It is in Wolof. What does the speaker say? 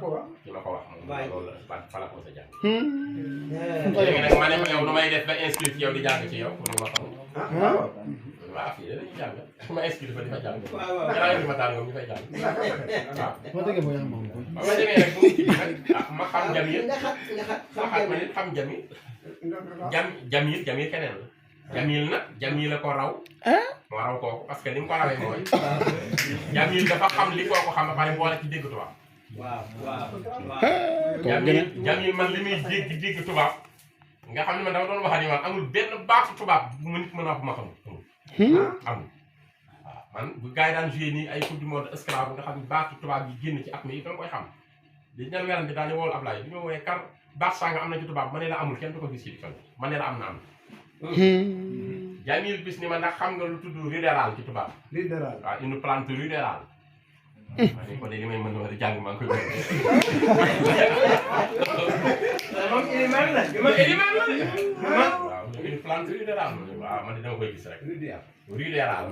ko wax. ki ma ko wax moom loolu la fa la ko sa jàng. léegi nag ma ne ko yow nu may def ba inscrit ci yow di jàng ci yow pour ñu ma xam. waaw fii de dañuy jàng ma inscrit fa di fa jàng. waaw waaw ma taal ñoom ñu fay jàng. waaw. boo déggee mooy am moom. ba ma demee rek bu ma xam Jamil. ma xam Jamil. Jamil keneen la. Jamil la ko raw. moo raw kooku parce que ni mu ko rawee mooy. Jamil dafa xam li kooku xam ba pare boole ci dégg tubaab. Jamil man li muy dégg tubaab nga xam ne man dama doon wax ni man amul benn baatu tubaab bu ma nit mën a wax bu ma xamul. amul waaw man bu gars yi daan joué nii ay coupe du monde esclave nga xam ne baatu tubaab yi génn ci at mi da nga koy xam. dañu leen werante daal di wool Ablaye bi ñu woowee kar baat sanga am na ci tubaab ma ne la amul kenn du ko gis ci fan ma ne la am na am. Jamil bis ni ma ndax xam nga lu tudd ruderal ci tubaab. ruderal waaw une plante rudérale. ma ne ko de li may mën a jàng maa ngi koy mën. moom élément la. waaw une plante rudérale waaw man de dama koy gis rek. ruderal.